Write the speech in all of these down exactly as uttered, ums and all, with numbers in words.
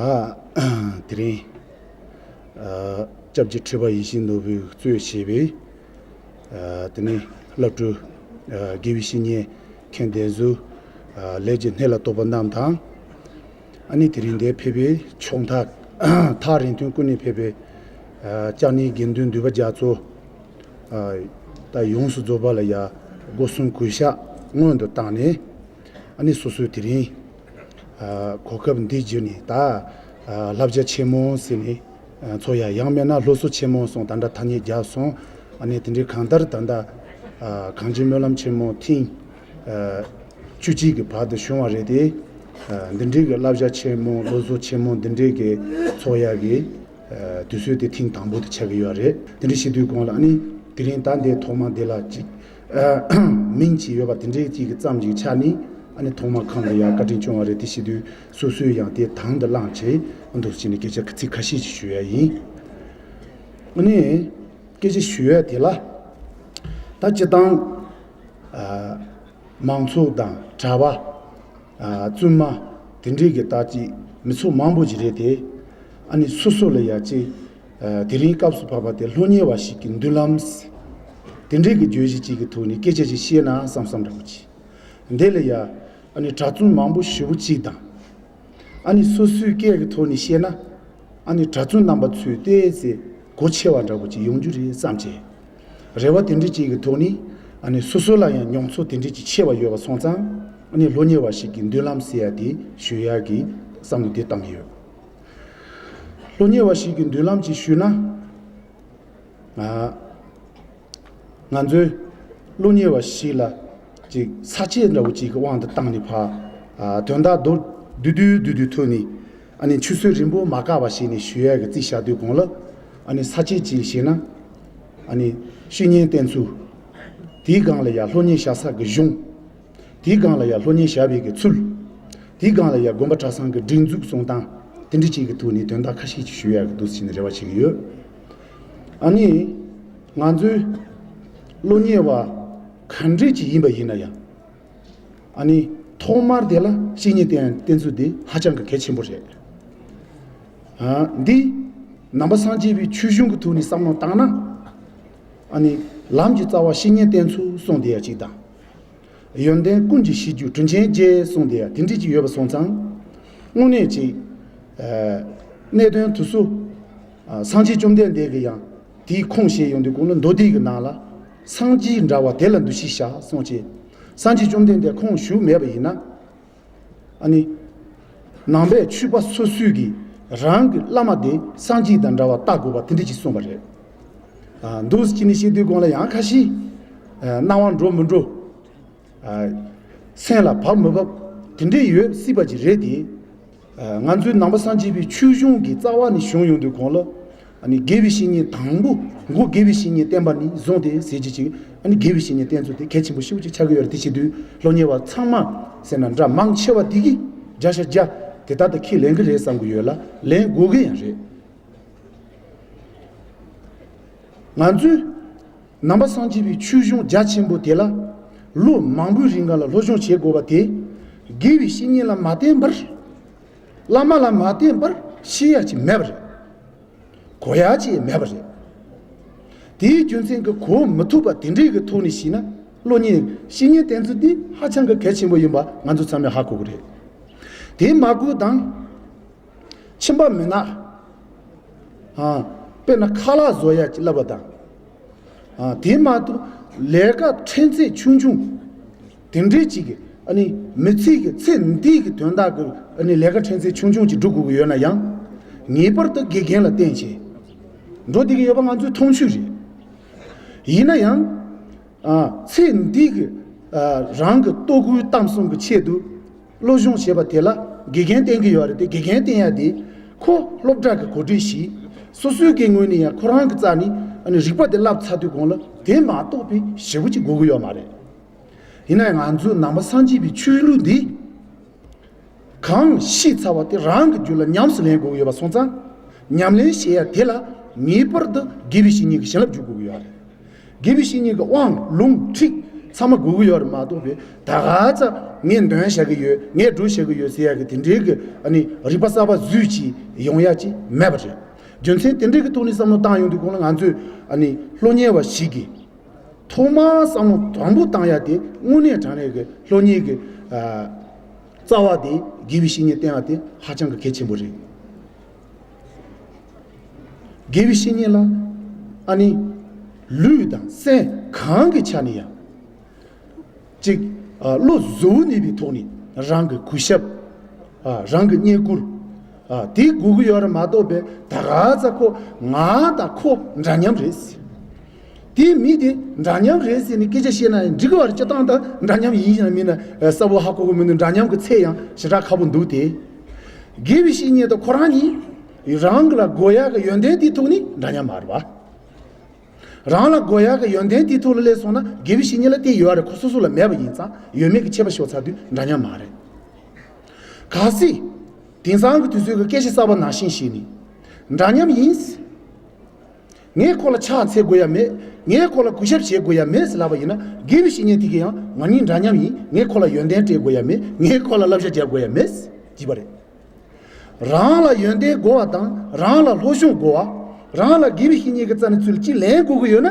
དེ་རིང་སྐྱབས་རྗེ་ཁྲི་པ་ཡིད་བཞིན་ནོར་བུས་གཙོས་བྱས་པའི་དེ་ནས་བླ་སྤྲུལ་དགེ་བའི་བཤེས་གཉེན་མཁན་དེ་ཚོ་ལས་ཀྱི་སྣེ་ལ་གཏོགས་པ་རྣམས་དང་། ཨ་ནི་དེ་རིང་འདིར་ཕེབས་པའི་ཕྱོགས་མཐའ་ཐག་རིང་ཐུང་ཀུན་ནས་ཕེབས་པའི་ལྕགས་གཉིས་དགེ་འདུན་འདུས་པ་རྒྱ་མཚོ་ད་ཡོངས་སུ་རྫོགས་པ་ལ་ཡ་སྒོ་གསུམ་གུས་ཕྱག་སྔོན་དུ་བཏང་ནས། ཨ་ནི་སོ་སོའི་དེ་རིང་གོ་སྐབས་འདི་བརྒྱུད་ནས་ད་བསླབ་བྱ་ཆེན་མོ་ཟེར་ནས་ཚོགས་ཡ། ཡང་མིན་ན་སློབ་གསོ་ཆེན་མོ་སོང་ད་ལྟ་ཐ་སྙད་བརྒྱབ་སོང་། ཨ་ནི་དེ་འདྲའི་གང་ལྟར་ད་ལྟ་གངས་ཅན་སྨོན་ལམ་ཆེན་མོ་ཐེངས་བཅུ་གཅིག་གི་བར་དུ་བྱུང་བ་རེད་དེ། འདི་འདྲའི་གི་བསླབ་བྱ་ཆེན་མོ་སློབ་གསོ་ཆེན་མོ་འདི་འདྲའི་གི་ཚོགས་ཡ་གི་དུས་ཚོད་དེ་ཐེངས་དང་པོ་དེ་ཆགས་ཀྱི་ཡོད་རེད། དེ་འདྲ་བྱེད་དུས་གོང་ལ་ཨ་ནི་དེ་རིང་ད་འདི་ཐོག་མ་འདི་ལ་ཅིག་མིང་ཅིག་ཡོད་པ་དེ་འདྲའི་ཅིག་གི་ཙམ་ཅིག་ཆགས་ནས། ཨ་ནི་ཐོག་མ་ཁམས་ལ་ཡང་བཀའ་དྲིན་སྐྱོང་བ་རེད། དེ་བྱེད་དུས་སོ་སོས་ཡང་དེ་དང་དུ་བླངས་བྱས་འདུག་ཅེས་ནས་སྐད་ཆ་ཚིག་ཁ་ཤས་ཅིག་ཞུ་ཡ་ཡིན། ཨ་ནི་སྐད་ཆ་ཞུ་ཡ་དེ་ལ་ད་སྤྱིར་བཏང་མང་ཚོགས་དང་གྲྭ་པ། བཙུན་མ་དེ་འདྲའི་གི་ད་ཅིག་མི་ཚོགས་མང་པོ་ཅིག་རེད་དེ། ཨ་ནི་སོ་སོ་ལ་ཡ་ཅིག་དེ་རིང་སྐབས་སུ་བབས་པ་དེ་སློབ་གཉེར་བ་ཞིག་གི་མདུན་ལམ་དེ་འདྲའི་གི་བརྗོད་གཞི་ཅིག་གི་ཐོག་ནས་སྐད་ཆ་ཅིག་བཤད་ན་བསམ་བསམ་འདྲ་པོ་ཅིག་འདི་ལ་ཡ་ཨ་ནི་གྲྭ་བཙུན་མང་པོ་ཞེ་པོ་ཅིག་དང་། ཨ་ནི་སོ་སོའི་སྐད་ཀྱི་ཐོག་ནས་བཤད་ན། ཨ་ནི་གྲྭ་བཙུན་རྣམ་པ་ཚོས་ཏོག་ཙམ་གོ་ཆེ་བ་འདྲ་པོ་ཅིག་ཡོང་རྒྱུ་རེད་བསམ་བྱས། རེ་བ་དེ་འདྲ་ཅིག་གི་ཐོག་ནས་ཨ་ནི་སོ་སོ་ལ་ཡང་མྱོང་ཚོར་དེ་འདྲ་ཅིག་ཆེ་བ་ཡོད་པ་སོང་ཙང་། ཨ་ནི་སློབ་གཉེར་བ་ཞིག་གི་མདུན་ལམ་ཟེར་ཡ་དེ་ཞུ་ཡ་གི་བསམ་བློ་དེ་བཏང་གི་ཡོད། སློབ་གཉེར་བ་ཞིག་གི་མདུན་ལམ་ཅིག་ཞུས་ན། ང་ཚོའི་སློབ་གཉེར་བ་ཞིག་ལ་ཅིག་ས་བཅད་འདྲ་བོ་ཅིག་གི་དབང་དུ་བཏང་ནས་ཕར་དོན་དག་མདོར་བསྡུས་བསྡུས་བསྡུས་བསྡུས་ཐོག་ནས། ཨ་ནི་ཆུ་ཚོད་རིང་པོ་མ་བཀག་པ་ཞིག་ནས་ཞུ་ཡ་གི་རྩིས་བཞག་དུས་གོང་ལ། ཨ་ནི་ས་བཅད་ཅིག་བཤད་ན། ཨ་ནི་བཤེས་གཉེན་བསྟེན་ཚུལ། དེའི་སྒང་ལ་ཡང་སློབ་གཉེར་བྱ་ས་གི་གཞུང་། དེའི་སྒང་ལ་ཡང་སློབ་གཉེར་བྱ་བའི་གི་ཚུལ། དེའི་སྒང་ལ་ཡང་དགོན་པ་གྲྭ་ཚང་གི་སྒྲིག་འཛུགས་སྲུང་སྟངས་དེ་འདྲ་ཅིག་གི་ཐོག་ནས་དོན་དག་ཁ་ཤས་ཅིག་ཞུ་ཡ་གི་འདུག་ཟེར་ནས་རེ་བ་བྱེད་ཀྱི་ཡོད། ཨ་ནི། ང་ཚོའི་སློབ་གཉེར་བ་ག་འདྲས་ཅིག་ཡིན་པ་ཡིན་ན་ཡང་། ཨ་ནི་ཐོག་མར་དེ་ལ་བཤེས་གཉེན་བསྟེན་བསྟེན་ཚུལ་དེ་ཧ་ཅང་གི་གལ་ཆེན་པོ་རེད། ཨ་འདི་ནང་པ་སངས་རྒྱས་པའི་ཆོས་གཞུང་གི་ཐོག་ནས་བསམ་བློ་བཏང་ན། ཨ་ནི་ལམ་གྱི་རྩ་བ་བཤེས་གཉེན་བསྟེན་ཚུལ་གསུངས་བསྡད་ཡ་གཅིག་དང་། ཡོན་ཏན་ཀུན་གྱི་གཞིར་གྱུར་དྲིན་ཅན་རྗེ་གསུངས་བསྡད་ཡ་དེ་འདྲས་ཅིག་ཡོད་པ་སོང་ཙང་། དངོས་གནས་ཅིག་ཨ་གནད་དོན་དེ་ཚོ་ཨ་སངས་རྒྱས་བཅོམ་ལྡན་འདས་ཀྱིས་ཡང་དེའི་ཁུངས་བཤད་ཡོང་དུས་གོང་ལ་མདོ་སྡེ་གི་ནང་ལ། སངས་རྒྱས་འདྲ་བ་དེ་ལ་འདུ་ཤེས་བྱ་གསུངས་བྱས། སངས་རྒྱས་བཅོམ་ལྡན་འདས་ཁོང་བཞུགས་མེད་པ་ཡིན་ན། ཨ་ནི། ནང་པའི་ཆོས་པ་སོ་སོས་ཀྱིས་རང་གི་བླ་མ་དེ་སངས་རྒྱས་དང་འདྲ་བར་བལྟ་དགོས་པ་དེ་འདྲ་ཅིག་གསུངས་པ་རེད། ཨ་འདུག་ཅེས་ནས་བཤད་དུས་གོང་ལ་ཡང་ཁ་ཤས་ཨ་སྣང་བ་འགྲོ་མི་འགྲོ། ཨ་སེམས་ལ་བབས་མི་བབས་དེ་འདྲས་ཡོད་སྲིད་པ་ཅིག་རེད་དེ། ཨ་ང་ཚོའི་ནང་པ་སངས་རྒྱས་པའི་ཆོས་གཞུང་གི་རྩ་བ་ནས་བྱུང་ཡོང་དུས་གོང་ལ། ཨ་ནི་དགེ་བའི་བཤེས་གཉེན་དང་པོ། མགོ་དགེ་བའི་བཤེས་གཉེན་བསྟེན་པ་ནས་བཟུང་སྟེ་ཟེར་གྱི་ཅིག་ཨ་ནི་དགེ་བའི་བཤེས་གཉེན་བསྟེན་ཚུལ་དེ་གལ་ཆེན་པོ་ཞེ་པོ་ཅིག་ཆགས་ཀྱི་ཡོད་རེད། དེ་བྱེད་དུས་སློབ་གཉེར་བ་ཚང་མ་ཟེར་ན་འདྲ་མང་ཆེ་བ་དེ་གིས་བརྒྱ་ཆ་བརྒྱ་དེ་ལྟར་དུ་ཁས་ལེན་གྱི་རེད་བསམ་གྱི་ཡོད་ལ། ལེན་དགོས་ཀྱི་ཡང་རེད། ང་ཚོས་ནང་པ་སངས་རྒྱས་པའི་ཆོས་གཞུང་རྒྱ་ཆེན་པོ་དེ་ལ་ལོ་མང་པོའི་རིང་ག་ལ་སློབ་སྦྱོང་བྱེད་དགོས་པ་དེ། དགེ་བའི་བཤེས་གཉེན་ལ་མ་བསྟེན་པར། བླ་མ་ལ་མ་བསྟེན་པར་ཤེས་ཡ་ཅིག་མེད་པ་རེད། གོ་ཡ་ཅིག་མེད་པ་རེད། དེའི་རྒྱུ་མཚན་གྱིས་གོ་མི་ཐུབ་པ་དེ་འདྲའི་གི་ཐོག་ནས་བཤད་ན། སློབ་གཉེར་བཤེས་གཉེན་བསྟེན་ཚུལ་འདི་ཧ་ཅང་གི་གལ་ཆེན་པོ་ཡིན་པ་ང་ཚོ་ཚང་མས་ཧ་གོ་གི་རེད། དེ་མ་གོ་དང་། ཁྱིམ་པ་མི་ནག་ཨ་དཔེར་ན་ཁ་ལག་བཟོ་ཡ་ཅིག་བསླབ་པ་དང་། ཨ་དེ་མ་གཏོགས་ལས་ཀ་ཕྲན་ཚེགས་ཆུང་ཆུང་དེ་འདྲའི་ཅིག་གི་ཨ་ནི་མི་ཚེ་གི་ཚེ་འདིའི་གི་དོན་དག་གི་ཨ་ནི་ལས་ཀ་ཕྲན་ཚེགས་ཆུང་ཆུང་ཅིག་སྒྲུབ་དགོས་ཀྱི་ཡོད་ན་ཡང་། ངེས་པར་དུ་དགེ་རྒན་ལ་བསྟེན་བྱས་འགྲོ་བསྡད་ཀྱི་ཡོད་པ་ང་ཚོའི་མཐོང་ཆོས་རེད། ཡིན་ན་ཡང་། ཨ་ཚེ་འདི་གི་ཨ་རང་གི་ལྟོ་གོས་གཏམ་གསུམ་གྱི་ཆེད་དུ་སློབ་སྦྱོང་བྱེད་པ་དེ་ལ་དགེ་རྒན་བསྟེན་གྱི་ཡོད་རེད་དེ། དགེ་རྒན་བསྟེན་ཡ་དེ་ཁོ་སློབ་གྲྭ་གི་གོ་སྒྲིག་ཞིག་སོ་སོའི་སྐྱེ་དངོས་ནས་ཡང་ཁོ་རང་གི་རྩ་ནས་ཨ་ནི་རིག་པ་དེ་བསླབ་ཚར་དུས་གོང་ལ་དེ་མ་གཏོགས་པའི་ཞེ་པོ་ཅིག་དགོས་ཀྱི་ཡོད་མ་རེད། ཡིན་ན་ཡང་ང་ཚོའི་ནང་པ་སངས་རྒྱས་པའི་ཆོས་ལུགས་འདི། གང་ཤེས་ཚར་བ་དེ་རང་གི་རྒྱུད་ལ་ཉམས་སུ་ལེན་དགོས་ཀྱི་ཡོད་པ་སོང་ཙང་། ཉམས་ལེན་བྱེད་ཡ་དེ་ལ་ངེས་པར་དུ་དགེ་བའི་བཤེས་གཉེན་གྱི་བྱིན་རླབས་འཇུག་དགོས་ཀྱི་ཡོད་རེད། དགེ་བའི་བཤེས་གཉེན་གྱི་དབང་ལུང་ཁྲིད་ ཚང་མ་དགོས་ཀྱི་ཡོད་རེད་མ་གཏོགས་པའི་ད་ག་ཚ་ངས་འདོན་བྱ་གི་ཡོད། ངས་སྒྲུབ་བྱ་གི་ཡོད་ཟེར་ཡ་གི་དེ་འདྲའི་གི་ཨ་ནི་རིག་པ་གསར་པ་བཟོས་ཅིག་ཡོང་ཡ་ཅིག་མེད་པ་རེད། རྒྱུ་མཚན་དེ་འདྲའི་གི་ཐོག་ནས་བསམ་བློ་བཏང་ཡོང་དུས་གོང་ལ་ང་ཚོས་ཨ་ནི་སློབ་གཉེར་བ་ཞིག་གིས་ཐོག་མར་བསམ་བློ་དང་པོ་བཏང་ཡ་དེ་དངོས་གནས་དྲང་གནས་ཀྱི་སློབ་གཉེར་གྱི་ཨ་རྩ་བ་དེ་དགེ་བའི་བཤེས་གཉེན་བསྟེན་པ་དེ་ཧ་ཅང་གི་གལ་ཆེན་པོ་རེད། དགེ་བའི་བཤེས་གཉེན་ལ་ཨ་ནི་ལུས་དང་སེམས་གང་གི་ཆ་ནས་ཡང་གཅིག་ཨ་བློ་གཟུ་བོ་གནས་པའི་ཐོག་ནས་རང་གི་གུས་ཞབས། ཨ་རང་གི་བསྙེན་བཀུར། ཨ་དེ་དགོས་ཀྱི་ཡོད་རེད་མ་གཏོགས་པའི་ད་ག་ཚ་ཁོ་ང་དང་ཁོ་འདྲ་མཉམ་རེད་ཟེར། དེའི་མི་དེ་འདྲ་མཉམ་རེད་ཟེར་ནས་སྐད་ཆ་བཤད་ན་ཡང་འགྲིག་གི་བར་སྤྱི་བཏང་དང་འདྲ་མཉམ་ཡིན་ཡང་མིན་ན་གསལ་པོ་ཧ་གོ་གི་མི་འདུག་འདྲ་མཉམ་གྱི་ཚད་ཡང་ཞེ་དྲག་ཁག་པོ་འདུག་སྟེ། དགེ་བའི་བཤེས་གཉེན་དང་ཁོ་རང་གཉིས་རང་གི་ལ་དགོས་ཡག་གི་ཡོན་ཏན་དེའི་ཐོག་ནས་འདྲ་མཉམ་མ་རེད་པ། རང་ལ་དགོས་ཡག་གི་ཡོན་ཏན་དེའི་ཐོག་ལ་སླེབས་སོང་ན་དགེ་བའི་བཤེས་གཉེན་ལ་དེ་ཡོད་རེད། ཁོ་སོ་སོ་ལ་མེད་པ་ཡིན་ཙང་ཡོད་མེད་ཀྱི་ཁྱད་པར་ཤོར་ཚར་དུས་འདྲ་མཉམ་མ་རེད། གལ་སྲིད་དེང་སང་གི་དུས་ཚོད་ཀྱི་སྐད་ཆ་གསར་པ་ནང་བཞིན་བཤད་ནས་འདྲ་མཉམ་ཡིན། ངས་ཁོ་ལ་ཕྱག་འཚལ་དགོས་ཡ་མེད། ངས་ཁོ་ལ་གུས་ཞབས་བྱེད་དགོས་ཡ་མེད་ཟེར་ལབ་པ་ཡིན་ན་དགེ་བའི་བཤེས་གཉེན་དེ་གས་ཡང་ང་གཉིས་འདྲ་མཉམ་ཡིན། ངས་ཁོ་ལ་ཡོན་ཏན་སྤྲད་དགོས་ཡ་མེད། ངས་ཁོ་ལ་བསླབ་བྱ་རྒྱག་དགོས་ཡ་མེད་ཅེས་པ་རེད། རང་ལ་ཡོན་ཏན་དགོས་པ་དང་རང་ལ་སློབ་སྦྱོང་དགོས་པ། རང་ལ་དགེ་བའི་བཤེས་གཉེན་གྱི་རྩ་ནས་ཚུལ་གཅིག་ལེན་དགོས་ཀྱི་ཡོད་ན།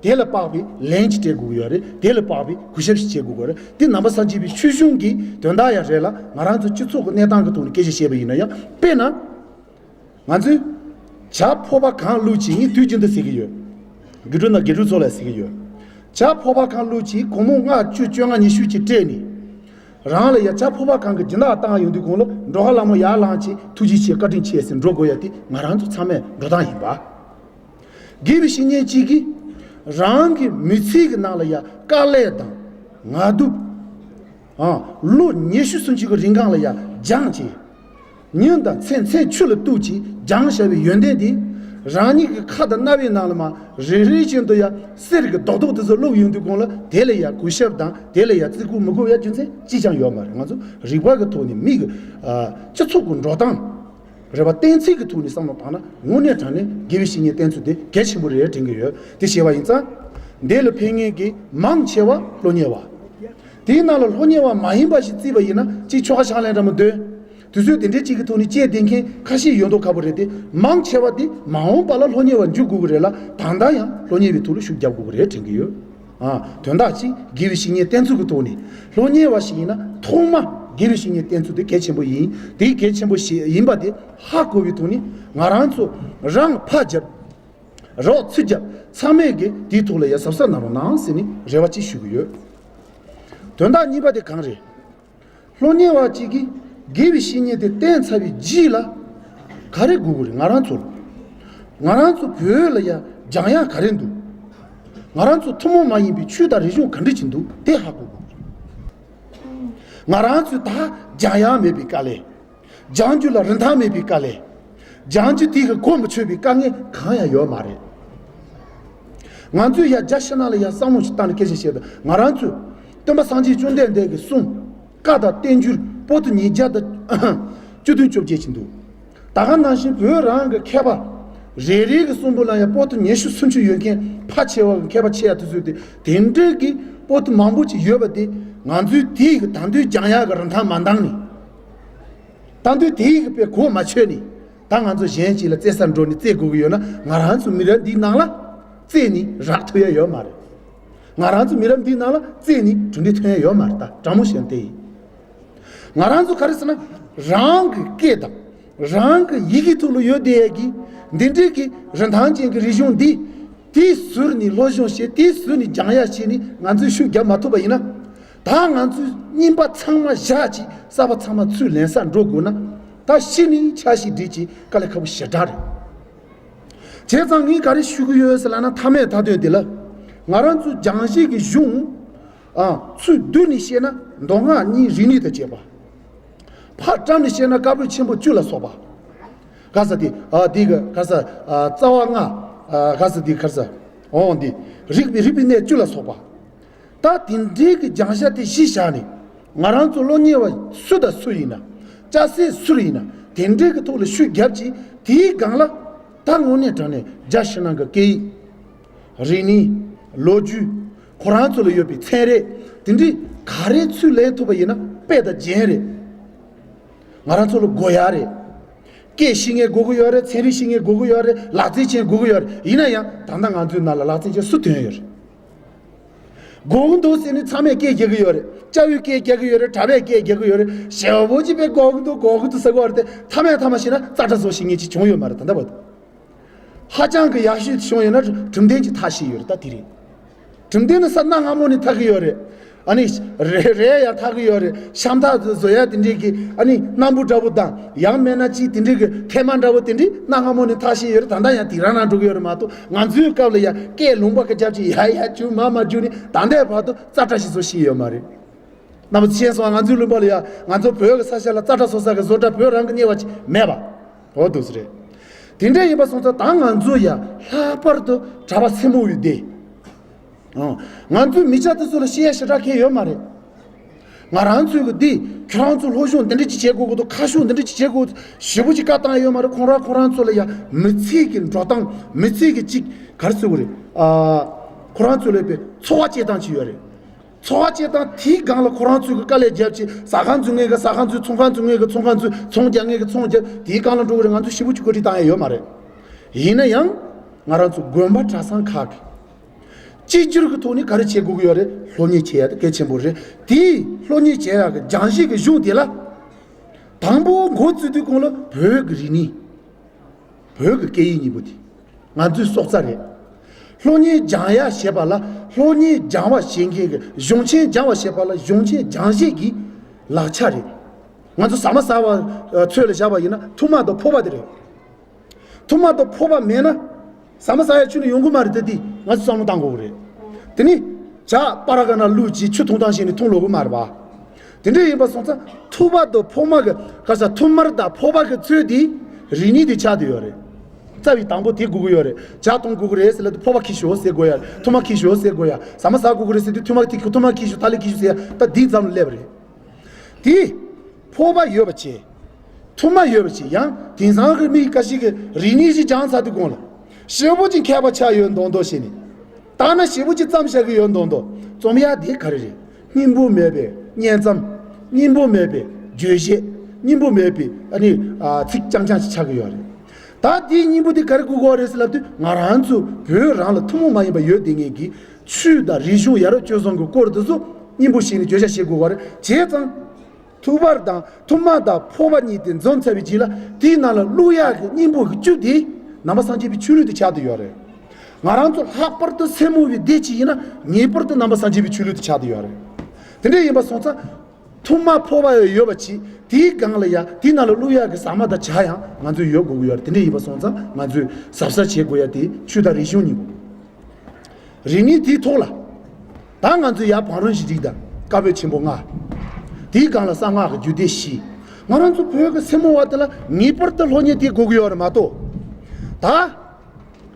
དེ་ལ་དཔག་པའི་ལན་གཅིག་སྤྲད་དགོས་ཀྱི་ཡོད་རེད། དེ་ལ་དཔག་པའི་གུས་ཞབས་ཤིག་བྱེད་དགོས་ཀྱི་ཡོད་རེད། དེ་ནང་པ་སངས་རྒྱས་པའི་ཆོས་གཞུང་གི་དོན་དག་ཡང་རེད་ལ་ང་རང་ཚོ་སྤྱི་ཚོགས་ཀྱི་གནས་སྟངས་ཀྱི་ཐོག་ནས་སྐད་ཆ་བཤད་པ་ཡིན་ན་ཡང་དཔེར་ན། ང་ཚོས་བྱ་ཕོར་པ་གང་བླུགས་ཀྱིས་ངས་དུས་རྒྱུན་དུ་ཟེར་གྱི་ཡོད། དགེ་ཕྲུག་ན་དགེ་ཕྲུག་ཚོ་ལ་ཟེར་གྱི་ཡོད། བྱ་ཕོར་པ་གང་བླུགས་ཀྱིས་སྒོར་མོ་ལྔ་བཅུ་བཅོ་ལྔ་ཉི་ཤུ་ཅིག་སྤྲད་ནས། རང་ལ་ཡ་བྱ་ཕོར་པ་གང་གི་སྦྱིན་བདག་བཏང་ཡོང་དུས་གོང་ལ་འགྲོ་ཁ་ལ་མོ་ཡར་ལངས་ཀྱིས་ཐུགས་རྗེ་ཆེ་བཀའ་དྲིན་ཆེ་ཟེར་འགྲོ་དགོས་ཡ་དེ་ང་རང་ཚོ་ཚང་མས་འགྲོ་སྟངས་ཡིན་པ། དགེ་བའི་བཤེས་གཉེན་གཅིག་གིས་རང་གི་མི་ཚེ་གི་ནང་ལ་ཡ་དཀའ་ལས་དང་ངལ་དུབ། ཨང་ལོ་ཉི་ཤུ་སུམ་ཅུ་གི་རིང་གང་ལ་ཡ་སྦྱངས་ཀྱིས། ཉིན་དང་མཚན་མཚན་ཆུ་ལ་གཏུགས་ཀྱིས་སྦྱངས་བཞག་པའི་ཡོན་ཏན་དེ། རང་ཉིད་ཀྱི་ཁ་དང་རྣ་བའི་ནང་ལ་མ་རེ་རེ་བཞིན་དུ་ཡ་གསེར་གྱི་རྡོག་རྡོག་དེ་ཚོ་བླུགས་ཡོང་དུས་གོང་ལ་དེ་ལ་ཡ་གུས་ཞབས་དང་དེ་ལ་ཡ་བརྩི་བཀུར་མི་དགོས་ཡ་རྒྱུ་མཚན་ཅི་ཅང་ཡོད་མ་རེད། ང་ཚོ་རིག་པ་གི་ཐོག་ནས་མིག་གི་ཨ་སྤྱི་ཚོགས་ཀྱི་འགྲོ་སྟངས། རེ་བ་གཏན་ཚིགས་ཀྱི་ཐོག་ནས་བསམ་བློ་བཏང་ན་དངོས་གནས་དྲང་གནས་དགེ་བའི་བཤེས་གཉེན་བསྟེན་ཚུལ་དེ་གལ་ཆེན་པོ་རེད་དྲན་གྱི་ཡོད། དེ་བྱས་པ་ཡིན་ཙང་། འདི་ལ་ཕན་མཁན་གྱི་མང་ཆེ་བ་སློབ་གཉེར་བ། དེའི་ནང་ལ་སློབ་གཉེར་བ་མ་ཡིན་པ་ཞིག་བརྩིས་པ་ཡིན་ན་གཅིག་ཆོ་ག་ཕྱག་ལེན་འདྲ་མོ་འདོན། དུས་ཚོད་དེ་འདྲའི་གཅིག་གི་ཐོག་ནས་བཅད་བསྡད་མཁན་ཁ་ཤས་ཡོད་མདོག་ཁ་པོ་རེད་དེ་མང་ཆེ་བ་དེ་མ་འོངས་པ་ལ་སློབ་གཉེར་བ་འཇུག་དགོས་ཀྱི་རེད་ལ་ད་ལྟ་ཡང་སློབ་གཉེར་བའི་ཐོག་ལ་ཤུགས་རྒྱབ་དགོས་ཀྱི་རེད་དྲན་གྱི་ཡོད། ཨ། དོན་དག་གཅིག་དགེ་བའི་བཤེས་གཉེན་བསྟེན་ཚུལ་གྱི་ཐོག་ནས་སློབ་གཉེར་བ་ཞིག་ཡིན་ན་ཐོག་མ་དགེ་བའི་བཤེས་གཉེན་བསྟེན་ཚུལ་དེ་གལ་ཆེན་པོ་ཡིན། དེ་གལ་ཆེན་པོ་ཞིག་ཡིན་པ་དེ་ཧ་གོ་བའི་ཐོག་ནས་ང་རང་ཚོ་རང་ཕར་རྒྱབ། རོགས་ཚུར་རྒྱབ་ཚང་མས་ཀྱི་དེའི་ཐོག་ལ་ཡ་གཟབ་གཟབ་གནང་རོགས་གནང་ཟེར་ནས་རེ་བ་ཅིག་ཞུ་གི་ཡོད། དོན་དག་གཉིས་པ་དེ་གང་རེད། སློབ་གཉེར་བ་གཅིག་གིས་དགེ་བའི་བཤེས་གཉེན་དེ་བསྟེན་ཚར་བའི་རྗེས་ལ་ག་རེ་དགོས་ཀྱི་རེད། ང་རང་ཚོ་ལ། ང་རང་ཚོ་བོད་ལ་ཡ་སྦྱང་ཡག་ག་རེ་འདུག་ང་རང་ཚོ་ཐུན་མོང་མ་ཡིན་པའི་ཆོས་དང་རིག་གཞུང་ག་འདྲ་ཅིག་འདུག་དེ་ཧ་གོ་དགོས་ཀྱི་རེད། ང་རང་ཚོས་ད་སྦྱང་ཡག་མེད་པའི་དཀའ་ལས། སྦྱང་རྒྱུ་ལ་རིན་ཐང་མེད་པའི་དཀའ་ལས། སྦྱང་རྒྱུ་དེ་གི་གོ་མི་ཆོད་པའི་དཀའ་ངལ་གང་ཡང་ཡོད་མ་རེད། ང་ཚོས་ཡ་རྒྱ་ཕྱི་ནང་ལ་ཡ་བསམ་བློ་ཞིག་བཏང་ནས་སྐད་ཆ་བཤད་དུས་ང་རང་ཚོས་སྟོན་པ་སངས་རྒྱས་བཅོམ་ལྡན་འདས་ཀྱི་གསུང་བཀའ་དང་བསྟན་འགྱུར་པོ་ཏི་ཉིས་བརྒྱ་དང་བཅུ་བདུན་བཅོ་བརྒྱད་ཅིག་འདུག་ད་ག་ནང་བཞིན་བོད་རང་གི་མཁས་པ་རེ་རེ་གི་གསུང་འབུམ་ལ་ཡ་པོ་ཏི་ཉི་ཤུ་སུམ་ཅུ་ཡོད་མཁན་ཕལ་ཆེ་བ་གི་མཁས་པ་ཆེ་ཡ་དེ་ཚོས་དེ་དེ་འདྲའི་གི་པོ་ཏི་མང་པོ་ཅིག་ཡོད་པ་དེ་ང་ཚོས་དེའི་གི་ད་དུང་སྦྱང་ཡག་གི་རིན་ཐང་མ་འདང་ནས། ད་དུང་དེའི་གི་དཔེ་གོ་མ་ཆོད་ནས་ད་ང་ཚོ་གཞན་ཞིག་ལ་རྩེ་སར་འགྲོ་ནས་རྩེ་དགོས་ཀྱི་ཡོད་ན་ང་རང་ཚོ་མི་རབས་འདིའི་ནང་ལ་རྩེ་ནས་རག་ཐུབ་ཡ་ཡོད་མ་རེད། ང་རང་ཚོ་མི་རབས་འདིའི་ནང་ལ་རྩེ་ནས་གྲུབ་འབྲས་ཐོན་ཡ་ཡོད་མ་རེད། ད་དྲང་མོ་བཤད་ན་དེ་ཡིན། ང་རང་ཚོ་ག་རེ་ཟེར་ན་རང་གི་སྐད་དང་རང་གི་ཡི་གེ་ཐོག་ལ་ཡོད་བསྡད་ཡ་གི་འདི་འདྲའི་གི་རིན་ཐང་ཅན་གྱི་རིག་གཞུང་འདི། དེའི་ཟུར་ནས་སློབ་སྦྱོང་བྱེད། དེའི་ཟུར་ནས་སྦྱང་ཡག་བྱས་ནས་ང་ཚོས་ཤུགས་རྒྱབ་མ་ཐུབ་པ་ཡིན་ན། ད་ང་ཚོས་རྙིང་པ་ཚང་མ་བཞག་ཅིག་གསར་པ་ཚང་མ་ཚུར་ལེན་སར་འགྲོ་དགོས་ན། ད་གཞི་ནས་ཆ་ཤས་སྒྲིལ་ཅིག་དཀའ་ལས་ཁག་པོ་ཞེ་དྲག་རེད། བྱས་ཙང་ངས་ག་རེ་ཞུ་གི་ཡོད་ཟེར་ལབ་ན་མཐའ་མའི་མཐའ་དོན་དེ་ལ། ང་རང་ཚོའི་སྦྱང་བྱེད་ཀྱི་གཞུང་། ཨ། ཚུར་བསྡུས་ནས་བཤད་ན་མདོ་སྔགས་གཉིས་རིག་གནས་དང་བཅས་པ། ཕར་བཀྲམ་ནས་བཤད་ན་བཀའ་པོད་ཆེན་པོ་བཅུ་ལ་སོགས་པ། ག་ས་དེ་ཨ་དེ་གི་ག་ས་ཨ་རྩ་བ་ལྔ། ཨ་ག་ས་དེ་ག་ས་འོང་དེ་རིག་པའི་རིག་པའི་གནས་བཅུ་ལ་སོགས་པ། ད་དེ་འདྲའི་གི་སྦྱང་བྱ་དེ་གཞི་བཞག་ནས་ང་རང་ཚོ་སློབ་གཉེར་བ་སུ་དང་སུ་ཡིན་ན། སྐྱ་སེར་སུ་ཡིན་ན་དེ་འདྲའི་གི་ཐོག་ལ་ཤུགས་རྒྱབ་ཅིག་དེའི་སྒང་ལ་ད་དངོས་གནས་དྲང་གནས་རྒྱ་ཕྱི་ནང་གི་སྐད་ཡིག་རིག་གནས། ལོ་རྒྱུས། ཁོ་རང་ཚོ་ལ་ཡོད་པའི་ཚན་རིག་དེ་འདྲའི་ག་རེ་ཚུར་ལེན་ཐུབ་པ་ཡིན་ན་དཔེ་དང་རྒྱན་རེད། ང་རང་ཚོ་ལ་དགོས་ཡག་རེད། སྐད་ཤེས་མཁན་དགོས་ཀྱི་ཡོད་རེད། ཚན་རིག་ཤེས་མཁན་དགོས་ཀྱི་ཡོད་རེད། ལག་རྩལ་ཅན་དགོས་ཀྱི་ཡོད་རེད། ཡིན་ན་ཡང་ད་ལྟ་ང་ཚོའི་ནང་ལ་ལག་རྩལ་ཅན་སུ་ཐོན་ཡོད་རེད། དགོས་ཀྱི་འདུག་ཟེར་ནས་ཚང་མས་སྐད་རྒྱག་གི་ཡོད་རེད། སྐྱ་བོས་སྐད་རྒྱག་གི་ཡོད་རེད། གྲྭ་པས་སྐད་རྒྱག་གི་ཡོད་རེད། ཞེ་པོ་ཅིག་དཔེ་དགོས་ཀྱི་འདུག་དགོས་ཀྱི་འདུག་ཟེར་གྱི་ཡོད་རེད་དེ། མཐའ་མའི་མཐའ་མ་བཤད་ན་ཙག་སྒྲ་བཟོ་ཤེས་མཁན་ཅིག་བྱུང་ཡོད་མ་རེད་ད་ལྟ་བར་དུ། ཧ་ཅང་གི་ཡག་ཤོས་དེ་བྱུང་ཡོད་ན་གྲུབ་མཐའ་ཅིག་ཐག་བཞེས་ཡོད་རེད། ད་དེ་རེད། གྲུབ་མཐའ་ནི་ས་གནའ་སྔ་མོ་ནས་ཐག་གི་ཡོད་རེད། ཨ་ནི་རས་རས་ཡང་ཐག་གི་ཡོད་རེད། ཤམ་ཐག་བཟོ་ཡ་དེ་འདྲས་ཀྱི་ཨ་ནི་སྣམ་བུ་འདྲ་བོ་དང་། ཡང་མིན་ན་ཅིག་དེ་འདྲས་ཀྱི་ཐེར་མ་འདྲ་བོ་དེ་འདྲས་གནའ་སྔ་མོ་ནས་ཐག་བཞེས་ཡོད་རེད། ད་ལྟ་ཡང་དེ་རང་རང་འགྲོ་གི་ཡོད་རེད་མ་གཏོགས། ང་ཚོའི་སྐབས་ལ་ཡང་སྐད་ལུང་པ་གི་རྒྱབ་ཀྱི་ཡ་ཡ་རྒྱུག་མ་མ་རྒྱུག་ནི་ད་ལྟའི་བར་དུ་ཙག་སྒྲ་ཞིག་བཟོ་ཤེས་ཡོད་མ་རེད། རྣམ་པ་ཚོ་ཤེས་སོང་། ང་ཚོའི་ལུང་པ་ལ་ཡ་ང་ཚོ་བོད་ཀྱི་ས་ཆ་ལ་ཙག་སྒྲ་བཟོ་ས་གི་བཟོ་གྲྭ་བོད་རང་གི་གཉེར་བ་ཅིག་མེད་པ། འོ་འདུག་སེ་རེད། དེ་འདྲ་ཡིན་པ་སོང་ཙང་ད་ང་ཚོ་ཡ་ལྷག་པར་དུ་གྲྭ་པ་སེར་མོ་བའི་སྡེ། ཨང་། ང་ཚོའི་མི་སྐྱ་དེ་ཚོ་ལ་བཤད་ཡ་ཞེ་དྲག་གང་ཡོད་མ་རེད། ང་རང་ཚོའི་གི་འདི་ཁྱོད་རང་ཚོ་སློབ་སྦྱོང་འདི་འདྲ་ཅིག་བྱེད་དགོས་ཀྱི་འདུག་ཁ་ཤུགས་འདི་འདྲ་ཅིག་བྱེད་དགོས་ཞེ་པོ་ཅིག་བཀའ་བཏང་ཡ་ཡོད་མ་རེད། ཁོང་རང་ཁོང་རང་ཚོ་ལ་ཡ་མི་ཚེ་གི་འགྲོ་སྟངས། མི་ཚེ་གི་ཅིག་ག་རེ་ཟེར་དགོས་རེད། ཨ། ཁོ་རང་ཚོ་ལ་ཡོད་པའི་འཚོ་བ་སྐྱེལ་སྟངས་ཅིག་ཡོད་རེད། འཚོ་བ་སྐྱེལ་སྟངས་དེའི་སྒང་ལ་ཁོ་རང་ཚོའི་གི་དཀའ་ལས་བརྒྱབ་བྱས་ཟ་ཁང་འཛུགས་མཁན་གི་ཟ་ཁང་འཛུགས། ཚོང་ཁང་འཛུགས་མཁན་གི་ཚོང་ཁང་འཛུགས། ཚོང་རྒྱག་མཁན་གི་ཚོང་རྒྱག་དེའི་སྒང་ལ་འགྲོ་གི་རེད། ང་ཚོ་ཞེ་པོ་ཅིག་བཀོད་སྒྲིག་བཏང་ཡ་ཡོད་མ་རེད། ཡིན་ན་ཡང་ང་རང་ཚོ་དགོན་པ་གྲྭ་ཚང་ཁག་གི་གཅིག་གྱུར་གྱི་ཐོག་ནས་ག་རེ་བྱེད་དགོས་ཀྱི་ཡོད་རེད། སློབ་གཉེར་བྱེད་ཡ་དེ་གལ་ཆེན་པོ་རེད། དེའི་སློབ་གཉེར་བྱེད་ཡ་གི་སྦྱང་གཞི་གི་གཞུང་དེ་ལ་དང་པོ་འགོ་བཙུགས་དུས་གོང་ལ་བོད་ཀྱི་རིག་གནས། བོད་ཀྱི་སྐད་ཡིག་གཉིས་པོ་དེ་ང་ཚོའི་སྲོག་རྩ་རེད། སློབ་གཉེར་སྦྱང་ཡ་ཞེས་པ་ལ་སློབ་གཉེར་སྦྱང་བ་བྱེད་མཁན་གྱི་གཞུང་ཆེན། སྦྱང་བ་ཞེས་པ་ལ་གཞུང་ཆེན་སྦྱང་བྱེད་ཀྱི་ལག་ཆ་རེད། ང་ཚོ་ཟ་མ་ཟ་བ་ཚོད་ལ་བཞག་པ་ཡིན་ན་ཐུར་མ་དང་ཕོར་པ་དེ་རེད། ཐུར་མ་དང་ཕོར་པ་མེད་ན་ཟ་མ་ཟ་ཡ་ཁྱོན་ནས་ཡོང་གི་མ་རེད། ད་འདི་ང་ཚོ་བསམ་བློ་བཏང་དགོས་རེད། དེ་ནི་ཇ་པ་ར་ག་ན་བླུགས་རྗེས་ཆུ་འཐུང་སྟངས་ཤེས་ནས་འཐུང་ལོག་གི་མ་རེད་པ། དེ་འདྲ་ཡིན་པ་སོང་ཙང་ཐུར་མ་དང་ཕོར་པ་གི་ག་ས་ཐུར་མ་དང་ཕོར་པ་གི་ཚོད་དེ་རིག་གནས་དེ་ཆགས་བསྡད་ཡོད་རེད། རྩ་བའི་དང་པོ་དེ་དགོས་ཀྱི་ཡོད་རེད། ཇ་འཐུང་དགོས་ཀྱི་རེད་ཟེར་ལབ་དུས་ཕོར་པ་འཁྱེར་ཤོག་ཟེར་དགོས་ཡ། ཐུར་མ་འཁྱེར་ཤོག་ཟེར་དགོས་ཡ། ཟ་མ་ཟ་དགོས་ཀྱི་རེད་ཟེར་དུས་ཐུར་མ་དེ་འཁྱེར། ཐུར་མ་འཁྱེར་ཤོག་ཐ་ལི་འཁྱེར་ཤོག་ཟེར་ཡ། ད་འདིའི་ཙམ་ལ་སླེབས་པ་རེད། དེ་ཕོར་པ་ཡོད་པ་བྱས། ཐུར་མ་ཡོད་པ་བྱས། ཡང་དེང་སང་གི་མི་འགའ་ཞིག་གིས་རིག་གནས་ཤིག་སྦྱངས་ཚར་དུས་གོང་ལ་ཞེ་པོ་ཅིག་མཁས་པ་ཆགས་ཡོད་མདོག་མདོག་བྱས་ནས། ད་ན་ཞེ་པོ་ཅིག་བརྩམས་བཞག་གི་ཡོད་མདོག་མདོག་རྩོམ་ཡ་དེ་ག་རེ་རེད། སྙིང་པོ་མེད་པའི་བསྙེན་མཚམས། སྙིང་པོ་མེད་པའི་རྗོད་བྱེད། སྙིང་པོ་མེད་པའི་ཨ་ནི་ཨ་ཚིག་རྐྱང་རྐྱང་ཞིག་ཆགས་ཀྱི་ཡོད་རེད། ད་དེའི་སྙིང་པོ་དེ་ག་རེ་དགོས་ཀྱི་ཡོད་རེད་ཟེར་ལབ་དུས། ང་རང་ཚོ་བོད་རང་ལ་ཐུན་མོང་མ་ཡིན་པ་ཡོད་བསྡད་མཁན་གྱི་ཆོས་དང་རིག་གཞུང་ཡ་རབས་སྤྱོད་བཟང་གི་སྐོར་དེ་ཚོ་སྙིང་པོ་བྱས་ནས་བརྗོད་བྱ་བྱེད་དགོས་པ་རེད། བྱས་ཙང་ཐུབ་པ་དང་ཐུར་མ་དང་ཕོར་པ་གཉིས་དེ་འཛོམས་ཚར་བའི་རྗེས་ལ་དེའི་ནང་ལ་བླུག་ཡག་གི་སྙིང་པོ་གི་བཅུད་དེ་ནང་པ་སངས་རྒྱས་པའི་ཆོས་ལུགས་དེ་ཆགས་བསྡད་ཡོད་རེད། ང་རང་ཚོ་ལྷག་པར་དུ་སེར་མོ་བའི་སྡེ་གཅིག་ཡིན་ན་ངེས་པར་དུ་ནང་པ་སངས་རྒྱས་པའི་ཆོས་ལུགས་དེ་ཆགས་བསྡད་ཡོད་རེད། དེ་འདྲ་ཡིན་པ་སོང་ཙང་། ཐུར་མ་ཕོར་པ་ཡང་ཡོད་པ་བྱས། དེའི་སྒང་ལ་ཡ་དེའི་ནང་ལ་བླུག་ཡག་གི་ཟ་མ་དང་ཇ་ཡང་ང་ཚོས་ཡོད་དགོས་ཀྱི་ཡོད་རེད། དེ་འདྲ་ཡིན་པ་སོང་ཙང་ང་ཚོས་གཟབ་གཟབ་བྱེད་དགོས་ཡ་དེ་ཆོས་དང་རིག་གཞུང་གཉིས་པོ། རིག་གནས་དེའི་ཐོག་ལ། ད་ང་ཚོས་ཡར་བང་རིམ་བཞི་རིགས་དང་བཀའ་པོད་ཆེན་པོ་ལྔ། དེའི་སྒང་ལ་གསང་སྔགས་ཀྱི་རྒྱུད་སྡེ་བཞི། ང་རང་ཚོ་བོད་ཀྱི་སེར་མོ་བ་དེ་ལ་ངེས་པར་དུ་སློབ་གཉེར་དེ་དགོས་ཀྱི་ཡོད་རེད་མ་གཏོགས། ད།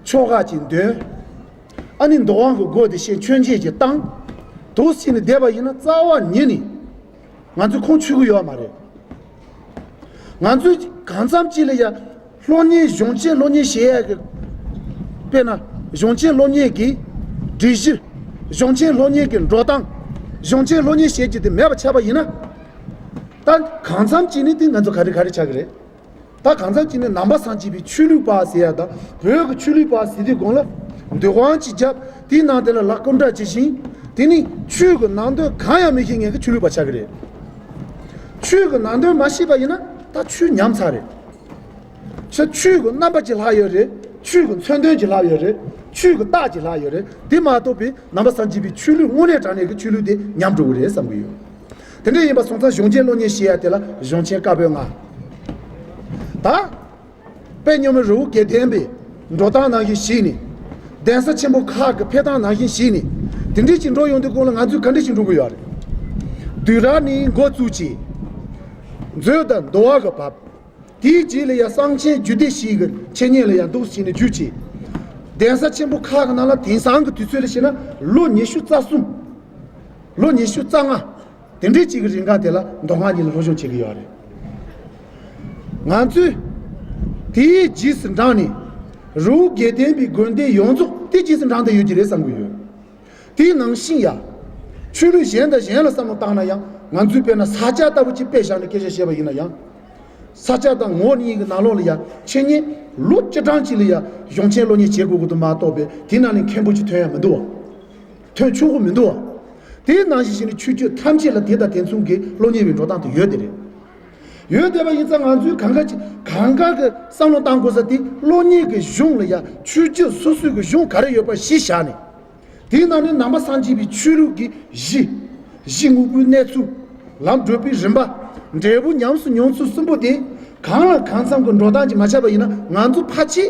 ཆོ་ག་ཅིག་འདོན། ཨ་ནི་འདུལ་བ་གི་སྒོ་དེ་བཤད། མཆོད་མཇལ་ཅིག་བཏང་། འདུག་སེ་ནས་བསྡད་པ་ཡིན་ན་རྩ་བ་ཉིད་ནས་ང་ཚོ་ཁུངས་འཁྱོལ་གི་ཡོད་མ་རེད། ང་ཚོས་གང་འཚམ་ཅིག་ལ་ཡ་སློབ་གཉེར། གཞུང་ཆེན་སློབ་གཉེར་བྱེད་ཡས་ཀྱི། དཔེར་ན་གཞུང་ཆེན་སློབ་གཉེར་གྱི་སྒྲིག་གཞི། གཞུང་ཆེན་སློབ་གཉེར་གྱི་འགྲོ་སྟངས། གཞུང་ཆེན་སློབ་གཉེར་བྱེད་རྒྱུ་དེ་མེད་པ་ཆགས་པ་ཡིན་ན། ད་གང་འཚམ་ཅིག་ནས་དེ་ང་ཚོ་ག་རེ་ག་རེ་ཆགས་ཀྱི་རེད། ད་གང་འཚམ་ཅིག་ནས་ནང་པ་སངས་རྒྱས་པའི་ཆོས་ལུགས་པ་ཟེར་ཡ་དང་བོད་ཀྱི་ཆོས་ལུགས་པ་ཟེར་དུས་གོང་ལ་འདོད་དབང་ཅིག་བརྒྱབ། དེའི་ནང་དེ་ལ་ལག་སྐོར་འདྲ་བྱེད་བཞིན། དེ་ནི་ཆོས་ཀྱི་ནང་དོན་གང་ཡང་མི་ཤེས་མཁན་གྱི་ཆོས་ལུགས་པ་ཆགས་ཀྱི་རེད། ཆོས་ཀྱི་ནང་དོན་མ་ཤེས་པ་ཡིན་ན་ད་ཆོས་ཉམས་ཚར་རེད། ཆོས་ཆོས་ཀྱི་རྣམ་པ་ཅིག་ལྷག་ཡོད་རེད། ཆོས་ཀྱི་མཚོན་དོན་ཅིག་ལྷག་ཡོད་རེད། ཆོས་ཀྱི་རྟགས་ཅིག་ལྷག་ཡོད་རེད། དེ་མ་གཏོགས་པའི་ནང་པ་སངས་རྒྱས་པའི་ཆོས་ལུགས་དངོས་གནས་དྲང་གནས་ཀྱི་ཆོས་ལུགས་དེ་ཉམས་འགྲོ་གི་རེད་བསམ་གྱི་ཡོད། དེ་འདྲ་ཡིན་པ་སོང་ཙང་གཞུང་ཆེན་སློབ་གཉེར་ཞེས་ཡ་དེ་ལ་གཞུང་ཆེན་བཀའ་པོད་ལྔ། ད། དཔལ་མཉམ་མེད་རི་བོ་དགེ་ལྡན་པའི་འགྲོ་སྟངས་ནང་བཞིན་བྱས་ནས། གདན་ས་ཆེན་པོ་ཁག་གི་ཕེབས་སྟངས་ནང་བཞིན་བྱས་ནས། དེ་འདྲ་ཞིག་འགྲོ་ཡོང་དུས་གོང་ལ་ང་ཚོས་ག་འདྲ་ཞིག་འགྲོ་དགོས་ཡོད་རེད། དུས་རབས་ནས་འགོ་བཙུགས་བྱས། མཛོད་དང་འདུལ་བ་གི་བབ། དེའི་རྗེས་ལ་ཡང་གསང་ཆེན་རྒྱུད་སྡེ་བཞི་གི་འཆད་ཉན་ལ་ཡང་འདུག་སེ་བྱས་ནས་བརྒྱུད་བྱས། གདན་ས་ཆེན་པོ་ཁག་གི་ནང་ལ་དེང་སང་གི་དུས་ཚོད་ལ་བྱས་ན་ལོ་ཉི་ཤུ་རྩ་གསུམ། ལོ་ཉི་ཤུ་རྩ་ལྔ། དེ་འདྲའི་ཅིག་གི་རིང་ག་དེ་ལ་མདོ་སྔགས་གཉིས་ལ་སློབ་སྦྱོང་བྱེད་ཀྱི་ཡོད་རེད། ང་ཚོས་དེའི་རྗེས་སུ་འབྲངས་ནས་རི་བོ་དགེ་ལྡན་པའི་དགོན་སྡེ་ཡོངས་རྫོགས་དེ་རྗེས་སུ་འབྲངས་བསྡད་ཡོད་ཀྱི་རེད་བསམ་གྱི་ཡོད། དེའི་ནང་བཞིན་ཡང་ཆོས་ལུགས་གཞན་དང་གཞན་ལ་བསམ་བློ་བཏང་ན་ཡང་། ང་ཚོའི་དཔེར་ན་ས་སྐྱ་ལྟ་བུ་ཅིག་དཔེ་བཞག་ནས་སྐད་ཆ་བཤད་པ་ཡིན་ན་ཡང་། ས་སྐྱ་དང་ངོ་གཉིས་ཀྱི་ནང་ལོགས་ལ་ཡང་འཆད་ཉན་ལོ་བཅུ་གྲངས་ཅིག་ལ་ཡང་གཞུང་ཆེན་སློབ་གཉེར་བྱེད་དགོས་ཀྱི་འདུག་མ་གཏོགས་པའི་དེ་ནང་ནས་མཁན་པོ་ཅིག་ཐོན་ཡ་མི་འདུག་བ། ཐོན་ཆོག་གི་མི་འདུག་བ། དེའི་ནང་བཞིན་བྱས་ནས་ཆོས་བརྒྱུད་ཐམས་ཅད་ལ་དེ་དང་དེ་མཚུངས་ཀྱི་སློབ་གཉེར་བའི་འགྲོ་སྟངས་དེ་ཡོད་དེ་རེད། ཡོད་བསྡད་པ་ཡིན་ཙང་ང་ཚོས་གང་ག་ཅི་གང་ག་གི་བསམ་བློ་བཏང་དགོས་ས་དེ། སློབ་གཉེར་གྱི་གཞུང་ལ་ཡང་ཆོས་བརྒྱུད་སོ་སོའི་གི་གཞུང་ག་རེ་ཡོད་པ་གཞི་བཞག་ནས། དེའི་ནང་ནས་ནང་པ་སངས་རྒྱས་པའི་ཆོས་ལུགས་ཀྱི་གཞི། གཞི་དངོས་པོའི་གནས་ཚུལ། ལམ་བགྲོད་པའི་རིམ་པ། འབྲས་བུ་ཉམས་སུ་མྱོང་ཚུལ་གསུམ་པོ་དེ་གང་ལ་གང་འཚམ་གྱི་འགྲོ་སྟངས་ཀྱིས་མ་ཆགས་པ་ཡིན་ན། ང་ཚོ་ཕལ་ཆེར་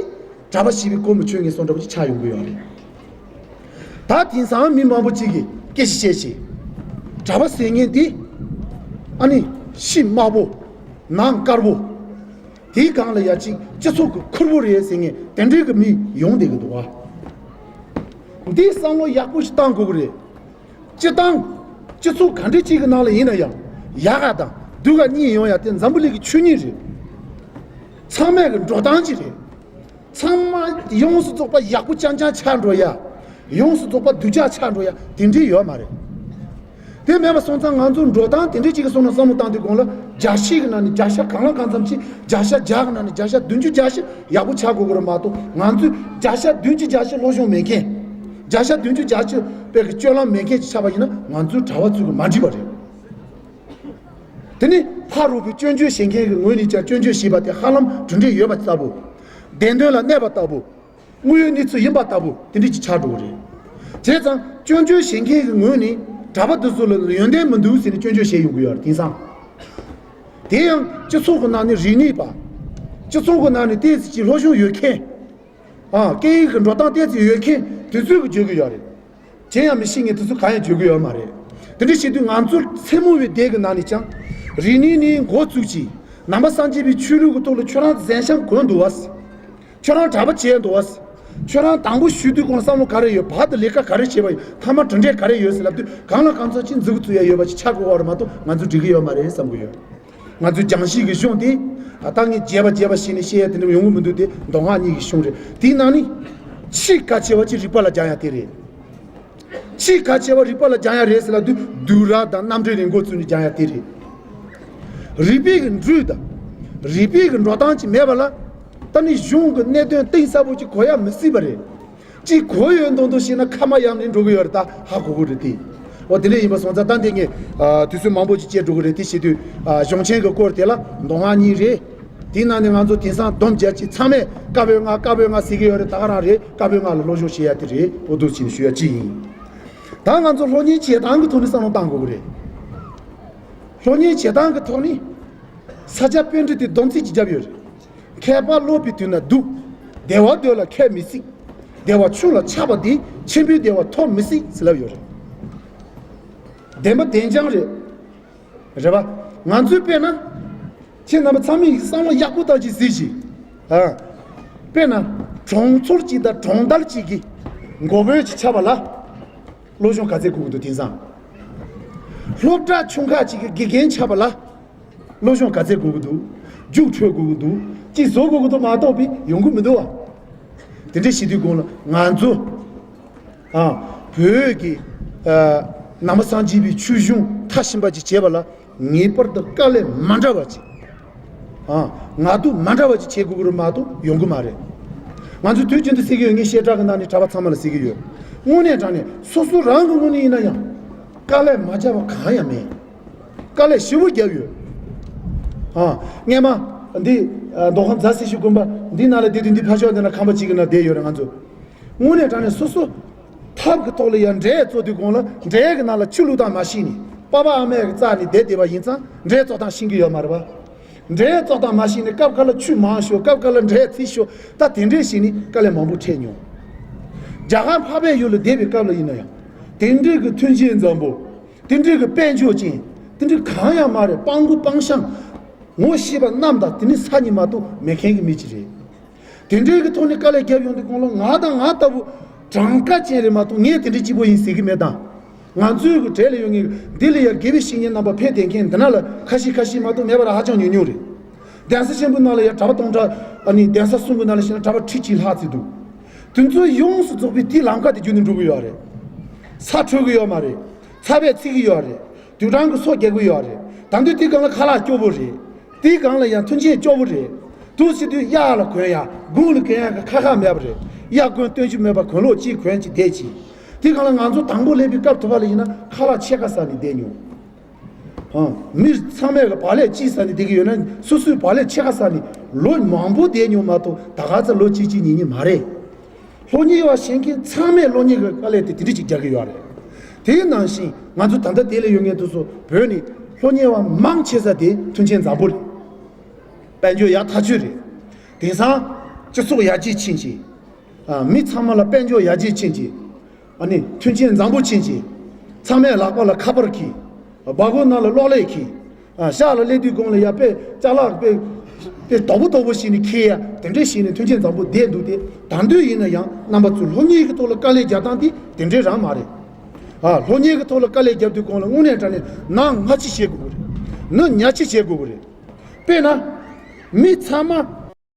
གྲྭ་པ་ཞེས་པའི་སྐོར་མི་ཆོད་མཁན་སོགས་འདྲ་པོ་ཅིག་ཆགས་ཡོང་གི་ཡོད་རེད། ད་དེང་སང་མི་མང་པོ་ཅིག་གིས་སྐད་ཆ་བཤད་བྱས། གྲྭ་པ་ཟེར་མཁན་དེ་ཨ་ནི་ཕྱི་དམར་པོ། ནང་དཀར་པོ། དེའི་སྒང་ལ་ཡ་གཅིག་སྤྱི་ཚོགས་ཀྱི་ཁུར་པོ་རེད་ཟེར་མཁན་དེ་འདྲའི་གི་མི་ཡོང་བསྡད་ཀྱི་འདུག་བ། འདི་བསམ་བློ་ཡག་པོ་ཞིག་བཏང་དགོས་ཀྱི་རེད། སྤྱི་བཏང་། སྤྱི་ཚོགས་ག་འདྲ་ཅིག་གི་ནང་ལ་ཡིན་ན་ཡང་། ཡག་ག་དང་སྡུག་ག་གཉིས་ཡོང་ཡ་དེ་འཛམ་བུ་གླིང་གི་ཆོས་ཉིད་རེད། ཚང་མས་གི་འགྲོ་སྟངས་ཅིག་རེད། ཚང་མ་ཡོངས་སུ་རྫོགས་པ་ཡག་པོ་རྐྱང་རྐྱང་ཆགས་འགྲོ་ཡ། ཡོངས་སུ་རྫོགས་པ་སྡུག་ཅག་ཆགས་འགྲོ་ཡ་དེ་འདྲའི་ཡོད་མ་རེད། དེ་མེད་པ་སོང་ཙང་ང་ཚོ་འགྲོ་སྟངས་དེ་འདྲའི་ཅིག་གི་སོང་ན་བསམ་བློ་བཏང་དུས་གོང་ལ་བརྒྱ་ཆའི་གི་ནང་ནས་བརྒྱ་ཆ་གང་ལ་གང་འཚམ་ཅིག་བརྒྱ་ཆ་བརྒྱ་གི་ནང་ནས་བརྒྱ་ཆ་བདུན་ཅུ་བརྒྱད་ཅུ་ཡག་པོ་ཆགས་དགོས་ཀྱི་རེད་མ་གཏོགས། ང་ཚོས་བརྒྱ་ཆ་བདུན་ཅུ་བརྒྱད་ཅུ་སློབ་སྦྱོང་མེད་མཁན། བརྒྱ་ཆ་བདུན་ཅུ་བརྒྱད་ཅུ་དཔེ་གི་སྤྱོད་ལམ་མེད་མཁན་ཅིག་ཆགས་པ་ཡིན་ན་ང་ཚོའི་གྲྭ་པ་ཚོས་གི་མ་འགྲིག་པ་རེད། དེ་ནི་ཕ་རོལ་པོའི་སྐྱོན་བརྗོད་བྱེད་མཁན་གྱི་ངོས་ནས་ཀྱང་སྐྱོན་བརྗོད་བྱས་པ་དེ་ཧ་ལམ་གྲུབ་འབྲས་ཡོད་པ་ལྟ་བུ། བདེན་དོན་ལ་གནས་པ་ལྟ་བུ། དངོས་ཡོད་གནས་ཚུལ་ཡིན་པ་ལྟ་བུ་དེ་འདྲ་ཅིག་ཆགས་འགྲོ་གི་རེད། བྱས་ཙང་སྐྱོན་བརྗོད་བྱེད་མཁན་གྱི་ངོས་ནས་གྲྭ་པ་འདི་ཚོ་ལ་ཡོན་ཏན་མི་འདུག་ཟེར་ནས་སྐྱོན་བརྗོད་བྱས་ཡོང་གི་ཡོད་རེད། དེང་སང་། དེ་ཡང་སྤྱི་ཚོགས་ཀྱི་ནང་ནས་རིག་གནས་པ། སྤྱི་ཚོགས་ཀྱི་ནང་ནས་ཏོག་ཙམ་ཅིག་སློབ་སྦྱོང་ཡོད་མཁན། ཨ། སྐད་ཡིག་གི་འགྲོ་སྟངས་ཏོག་ཙམ་ཡོད་མཁན་དེ་ཚོས་གི་བརྗོད་ཀྱི་ཡོད་རེད། གཞན་ཡང་མི་ཤེས་མཁན་དེ་ཚོ་གང་ཡང་བརྗོད་ཀྱི་ཡོད་མ་རེད། དེ་འདྲ་བྱེད་དུས་ང་ཚོ་མཚན་མོ་བའི་སྡེ་གི་ནང་ནས་ཀྱང་། རིག་གནས་ནས་འགོ་བཙུགས་ཀྱིས་ནང་པ་སངས་རྒྱས་པའི་ཆོས་ལུགས་ཀྱི་ཐོག་ལ་ཁྱོད་རང་གཟན་ཤམ་གོན་འདུག་བ། ཁྱོད་རང་གྲྭ་པ་བྱས་འདུག་བ། ཁྱོད་རང་དང་པོ་ཞུགས་དུས་གོང་བསམ་བློ་ག་རེ་ཡོད། བར་དུ་ལས་ཀ་ག་རེ་བྱས་པ་ཡིན། མཐའ་མ་གྲུབ་འབྲས་ག་རེ་ཡོད་ཟེར་ལབ་དུས་གང་ལ་གང་འཚམ་ཅིག་མཛུབ་གུ་བཙུགས་ཡ་ཡོད་པ་ཅིག་ཆགས་དགོས་པ་རེད་མ་གཏོགས་ང་ཚོ་འགྲིག་གི་ཡོད་མ་རེད་བསམ་གི་ཡོད། ང་ཚོའི་སྦྱང་གཞི་གི་གཞུང་དེ། ད་ངས་རྒྱས་པ་རྒྱས་པ་བྱས་ནས་བཤད་ཡ་དེ་འདྲ་ཡོང་གི་མི་འདུག་སྟེ། མདོ་སྔགས་གཉིས་ཀྱི་གཞུང་རེད། དེའི་ནང་ནས་ཆེས་གལ་ཆེ་བ་ཅིག་རིག་པ་ལ་སྦྱང་ཡ་དེ་རེད། ཆེས་གལ་ཆེ་བ་རིག་པ་ལ་སྦྱང་ཡ་རེད་ཟེར་ལབ་དུས་བསྡུས་གྲྭ་དང་རྣམ་འགྲེལ་རེ་འགོ་བཙུགས་ནས་སྦྱང་ཡ་དེ་རེད། རིག་པའི་གི་འགྲོས་དང་། རིག་པའི་གི་འགྲོ་སྟངས་ཅིག་མེད་པ་ལ། ད་ནི་གཞུང་གི་གནད་དོན་གཏིང་ཟབ་པོ་ཅིག་གོ་ཡ་མི་སྲིད་པ་རེད། ཅིག་གོ་ཡོད་མདོག་མདོག་བྱས་ན་ཁ་མ་ཡམ་ནས་འགྲོ་གི་ཡོད་རེད། ད་ཧ་གོ་གི་རེད་དེ། འོ་དེ་འདྲ་ཡིན་པ་སོང་ཙང་ད་འདི་ངས་ཨ་དུས་ཚོད་མང་པོ་ཅིག་བཅད་འགྲོ་གི་རེད། དེ་བྱེད་དུས་ཨ་གཞུང་ཆེན་གྱི་སྐོར་དེ་ལ་མདོ་སྔགས་གཉིས་རེད། དེའི་ནང་ནས་ང་ཚོ་དེང་སང་སྡོམ་རྒྱག་ཅིག་ཚང་མས་བཀའ་པོད་ལྔ་བཀའ་པོད་ལྔ་ཟེར་གི་ཡོད་རེད། ད་ག་རང་རེད། བཀའ་པོད་ལྔ་ལ་སློབ་སྦྱོང་བྱེད་ཡ་དེ་རེད། འོ་འདུག་བྱས་ནས་ཞུ་ཡ་གཅིག་ཡིན། ད་ང་ཚོ་སློབ་གཉེར་བྱེད་སྟངས་ཀྱི་ཐོག་ནས་བསམ་བློ་བཏང་དགོས་ཀྱི་རེད། སློབ་གཉེར་བྱེད་སྟངས་ཀྱི་ཐོག་ནས་ས་སྐྱ་པཎྜི་ཏའི་སྡོམ་ཚིག་ཅིག་བརྒྱབ་ཡོད་རེད། མཁས་པ་སློབ་པའི་དུས་ན་སྡུག། བདེ་བ་འདོད་ལ་མཁས་མི་སྲིད། བདེ་བ་ཆུང་ལ་ཆགས་པ་འདི་ཆེན་པོའི་བདེ་བ་ཐོབ་མི་སྲིད་ཟེར་ལབ་ཡོད་རེད། བདེན་པ་བདེན་རྐྱང་རེད། རེད་པ། ང་ཚོའི་དཔེར་ན། ཁྱེད་རྣམ་པ་ཚང་མས་བསམ་བློ་ཡག་པོ་བཏང་ཅིག་གཟིགས་ཤིག་ཨ། དཔེར་ན། གྲོང་ཚོར་ཅིག་དང་གྲོང་རྡལ་ཅིག་གི་འགོ་དཔོན་ཅིག་ཆགས་པ་ལ། སློབ་སྦྱོང་ག་ཚད་དགོས་ཀྱི་འདུག་དེང་སང་། སློབ་གྲྭ་ཆུང་ཁག་ཅིག་གི་དགེ་རྒན་ཆགས་པ་ལ། སློབ་སྦྱོང་ག་ཚད་དགོས་ཀྱི་འདུག་རྒྱུགས་འཕྲོད་དགོས་ཀྱི་འདུག་ཅིག་བཟོ་དགོས་ཀྱི་འདུག་མ་གཏོགས་པའི་ཡོང་གི་མི་འདུག་བ། དེ་འདྲ་བྱེད་དུས་གོང་ལ་ང་ཚོ། ཨ། བོད་ཀྱི། ཨ། ནང་པ་སངས་རྒྱས་པའི་ཆོས་གཞུང་མཐའ་ཕྱིན་པ་ཅིག་བྱེད་པ་ལ་ངེས་པར་དུ་དཀའ་ལས་མ་འདྲ་བ་ཅིག་ཨ། ངལ་དུབ་མ་འདྲ་བ་ཅིག་བྱེད་དགོས་ཀྱི་རེད་མ་གཏོགས་ཡོང་གི་མ་རེད། ང་ཚོས་དུས་རྒྱུན་དུ་ཟེར་གྱི་ཡོད། ངས་བཤད་གྲྭ་གི་ནང་ནས་གྲྭ་པ་ཚང་མ་ལ་ཟེར་གྱི་ཡོད། དངོས་གནས་དྲང་གནས་སོ་སོ་རང་གི་ངོས་ནས་ཡིན་ན་ཡང་། དཀའ་ལས་མ་བརྒྱབ་པ་གང་ཡང་མེད། དཀའ་ལས་ཞེ་པོ་བརྒྱབ་ཡོད། ཨ། སྔས་མ། འདི། ཨ། མདོ་ཁམས་རྫ་སེར་ཤུལ་དགོན་པ་འདི་ནང་ལ་བསྡད་དུས་འདི་ཕ་ཕྱོགས་འདི་ན་ཁང་པ་གཅིག་གི་ནང་བསྡད་ཡོད་རེད་ང་ཚོ། དངོས་གནས་དྲང་གནས་སོ་སོ། ཐབས་ཀྱི་ཐོག་ལ་ཡང་འབྲས་བཙོ་དུས་གོང་ལ་འབྲས་ཀྱི་ནང་ལ་ཆུ་བླུགས་སྟངས་མ་ཤེས་ནས་པ་ཕ་ཨ་མས་ཀྱི་རྩ་ནས་བསྡད་བསྡད་པ་ཡིན་ཙང་འབྲས་བཙོ་སྟངས་ཤེས་ཀྱི་ཡོད་མ་རེད་པ། འབྲས་བཙོ་སྟངས་མ་ཤེས་ནས་སྐབས་ཁ་ལ་ཆུ་མང་ཤོག་སྐབས་ཁ་ལ་འབྲས་ཚིག་ཤོག་ད་དེ་འདྲས་བྱས་ནས་དཀའ་ལས་མང་པོ་འཕྲད་མྱོང་། རྒྱ་གར་འཕགས་པའི་ཡུལ་ལ་བསྡད་པའི་སྐབས་ལ་ཡིན་ན་ཡང་། དེ་འདྲས་ཀྱི་མཐུན་རྐྱེན་འཛོམས་པོ། དེ་འདྲས་ཀྱི་དཔལ་འབྱོར་ཅན། དེ་འདྲས་གང་ཡང་མ་རེད། སྤྲང་པོ་སྤྲང་ཤང་། ངོ་ཤེས་པ་རྣམས་དང་དེ་ནི་ས་གཉིས་མ་གཏོགས་མེད་མཁན་གྱི་མི་ཅིག་རེད། དེ་འདྲའི་གི་ཐོག་ནས་དཀའ་ལས་བརྒྱབ་ཡོང་དུས་གོང་ལ་ང་དང་ང་ལྟ་བུ་གྲངས་ཀ་ཅན་རེད་མ་གཏོགས་ངས་དེ་འདྲའི་སྐྱིད་པོ་ཡིན་ཟེར་གི་མེད་དང་། ང་ཚོའི་གི་གྲས་ལ་ཡོད་ངེས་འདི་ལ་ཡ་དགེ་བའི་བཤེས་གཉེན་རྣམ་པ་ཕེབས་བསྡད་མཁན་འདི་ན་ལ་ཁ་ཤས་ཁ་ཤས་མ་གཏོགས་མེད་པ་ར་ཧ་ཅང་ཉུང་ཉུང་རེད། གདན་ས་ཆེན་པོའི་ནང་ལ་ཡ་གྲྭ་པ་སྟོང་ཕྲག་ཨ་ནི་གདན་ས་གསུམ་གི་ནང་ལ་བཤད་ན་གྲྭ་པ་ཁྲི་གཅིག་ལྷག་ཙམ་འདུག་དེ་ཚོ་ཡོངས་སུ་རྫོགས་པའི་དེའི་ལམ་ཁ་དེ་བརྒྱུད་ནས་འགྲོ་གི་ཡོད་རེད། ས་འཕྲོད་ཀྱི་ཡོད་མ་རེད། ཚ་བས་ཚིག་གི་ཡོད་རེད། དུག་སྦྲང་གི་སོ་རྒྱག་གི་ཡོད་རེད། ད་དུང་དེའི་སྒང་ལ་ཁ་ལག་སྐྱོ་པོ་རེད། དེའི་སྒང་ལ་ཡང་མཐུན་རྐྱེན་སྐྱོ་པོ་རེད། འདུག་སེ་དུས་གཡག་ལ་གོན་ཡ། དགུང་ལ་གོན་ཡ་གི་ཁ་ཁ་མེད་པ་རེད། གཡག་གོན་སྟོན་རྒྱུ་མེད་པ་གོན་ལོག་གཅིག་གོན་གཅིག་བསྡད་ཅིག་དེའི་སྒང་ལ་ང་ཚོ་དང་པོ་སླེབས་པའི་སྐབས་དུ་བ་ལ་ཡིན་ན་ཁ་ལག་ཕྱེད་ཀ་ཟ་ནས་བསྡད་མྱོང་། ཨང་། མི་ཚང་མས་གི་བག་ལེབ་གཅིག་ཟ་ནས་བསྡད་ཀྱི་ཡོད་ན་སོ་སོའི་བག་ལེབ་ཕྱེད་ཀ་ཟ་ནས་ལོ་མང་པོ་བསྡད་མྱོང་མ་གཏོགས་ད་ག་ཚོད་ལོ་གཅིག་གཅིག་གཉིས་གཉིས་མ་རེད། སློབ་གཉེར་བ་བྱེད་མཁན་ཚང་མས་སློབ་གཉེར་གྱི་དཀའ་ལས་དེ་དེ་འདྲ་ཅིག་རྒྱག་གི་ཡོད་རེད། དེའི་ནང་བཞིན་ང་ཚོ་ད་ལྟ་དེ་ལ་ཡོད་མཁན་དེ་ཚོ་བོད་ནས་སློབ་གཉེར་བ་མང་ཆེ་ས་དེ་མཐུན་རྐྱེན་བཟང་པོ་རེད། དཔལ་འབྱོར་ཡག་ཐག་ཆོད་རེད། དེང་སང་སྤྱི་ཚོགས་ཡར་རྒྱས་ཕྱིན་ཅིང་། ཨ། མི་ཚང་མ་ལ་དཔལ་འབྱོར་ཡར་རྒྱས་ཕྱིན་ཅིང་། ཨ་ནི་མཐུན་རྐྱེན་བཟང་པོ་ཕྱིན་ཅིང་། ཚང་མས་ལག་པ་ལ་ཁ་པར་གྱིས། སྦ་ཁུག་ནང་ལ་གློག་ཀླད་གྱིས། ཨ། ཤག་ལ་སླེབས་དུས་སྒང་ལ་ཡ་དཔེ་ཅ་ལག་དཔེ་དཔེ་དོག་པོ་དོག་པོ་བྱས་ནས་འཁྱེར་ཡ་དེ་འདྲས་བྱས་ནས་མཐུན་རྐྱེན་བཟང་པོ་བསྡད་འདུག་སྟེ། ད་དུང་ཡིན་ན་ཡང་རྣམ་པ་ཚོས་སློབ་གཉེར་གྱི་ཐོག་ལ་དཀའ་ལས་རྒྱག་སྟངས་དེ་དེ་འདྲས་རང་མ་རེད། ཨ། སློབ་གཉེར་གྱི་ཐོག་ལ་དཀའ་ལས་རྒྱབ་དུས་སྒང་ལ་དངོས་གནས་དྲང་གནས་ནང་སྔ་ཕྱི་བྱེད་དགོས་ཀྱི་རེད། ནི་ཉག་ཕྱི་བྱེད་དགོས་ཀྱི་རེད། དཔེར་ན། མི་ཚང་མ་